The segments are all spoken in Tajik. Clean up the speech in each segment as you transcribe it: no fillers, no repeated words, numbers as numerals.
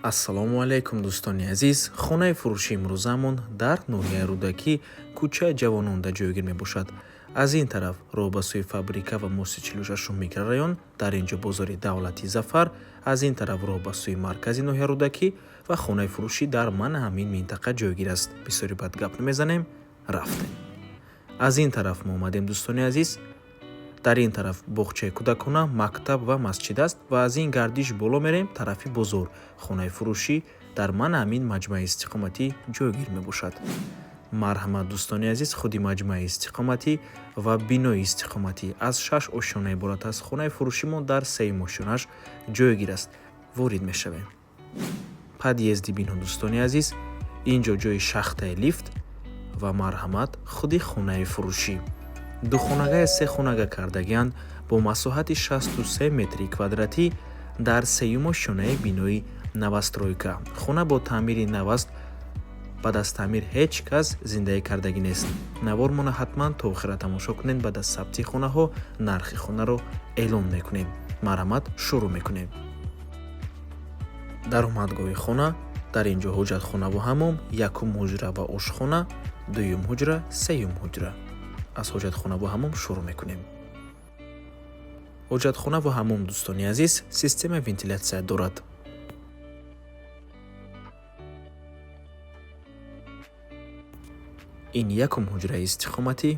Ассалому алайкум, дӯстони азиз. Хонаи фурӯши имрӯзаамон дар ноҳияи Рӯдакӣ, кӯчаи Ҷавононда ҷойгир мебошад. Аз ин тараф роҳ ба сӯи фабрика ва мости 46 микрорайон, дар ин ҷо бозори давлати Зафар, аз ин тараф роҳ ба сӯи маркази ноҳияи Рӯдакӣ ва хонаи фурӯшӣ дар мана ҳамин минтақа ҷойгир аст. Бисёри бад гап намезанем, рафтем. Аз ин тараф мо омадем, дӯстони азиз. Дар ин тараф боғчаи кӯдакона, мактаб ва масҷид аст ва аз ин гардиш боло мерем тарафи бозор. Хонаи фурӯшӣ дар мана ҳамин маҷмӯаи истиқоматӣ ҷойгир мебошад. Марҳамат, дӯстони азиз, худи маҷмӯаи истиқоматӣ ва бинои истиқоматӣ аз 6 ошёна иборат аст. Хонаи фурӯшимон дар сеюм ошёнаш ҷойгир аст. Ворид мешавем. Подъезди бино, дӯстони азиз, ин ҷо ҷои шахтаи лифт ва марҳамат, худи хонаи фурӯшӣ. Духонагая се хонага кардагианд бо масоҳати 63 метри квадратӣ дар сеюм ошёнаи бинои новостройка. Хона бо таъмири нав аст, баъд аз таъмир ҳеҷ кас зиндагӣ кардагӣ нест. Навормона ҳатман то охира тамошо кунед. Баъд аз сабти хонаҳо нархи хонаро эълон мекунем. Марҳамат, шурӯъ мекунем. Даромадгоҳи хона, дар ин ҷо ҳоҷатхонаву ҳаммом, якум ҳуҷра ва ошхона, дуюм ҳуҷра, сеюм ҳуҷра. Аз ҳоҷатхонаву ҳаммом шурӯъ мекунем. Ҳоҷатхонаву ҳаммом, дӯстони азиз, системаи вентилятсия дорад. Ин якум ҳуҷраи истиқоматӣ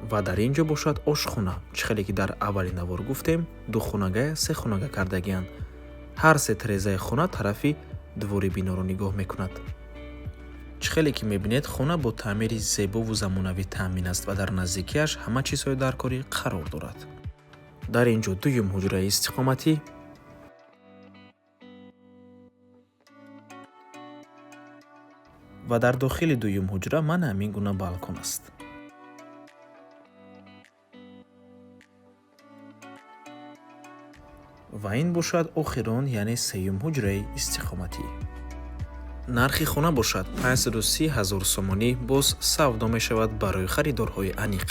ва дар ин ҷо бошад ошхона. Чӣ хеле ки дар аввали навор гуфтем, духонагая се хонага кардагианд. Ҳар се тирезаи хона тарафи двори биноро нигоҳ мекунад. Чӣ хеле ки мебинед, хона бо таъмири зебову замонавӣ таъмин аст ва дар наздикиаш ҳама чизҳои даркорӣ қарор дорад. Дар ин ҷо дуюм ҳуҷраи истиқоматӣ ва дар дохили дуюм ҳуҷра мана ҳамин гуна балкон аст. Ва ин бошад охирон, яъне сеюм ҳуҷраи истиқоматӣ. Нархи хона бошад 530 ҳазор сомонӣ, боз савдо мешавад барои харидорҳои аниқ.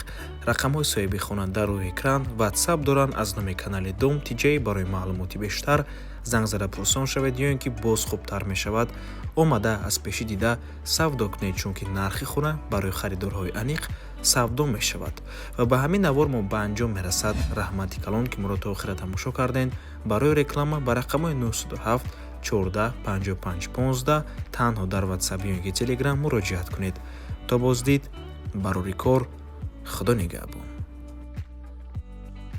Рақамҳои соҳиби хона дар рӯи экран, ватсап доранд. Аз номи канали Дом Тиҷай барои маълумоти бештар занг зада пурсон шавед ё ин ки боз хубтар мешавад омада аз пешӣ дида савдо кунед, чунки нархи хона барои харидорҳои аниқ савдо мешавад. Ва ба ҳамин навор мо ба анҷом мерасад. Раҳмати калон, ки моро то охира тамошо кардем. Барои реклама ба рақамҳои 907 14 55 15 танҳо дар ватсап ё ин ки телеграм муроҷиат кунед. То боздид, барори кор, Худо нигаҳбон.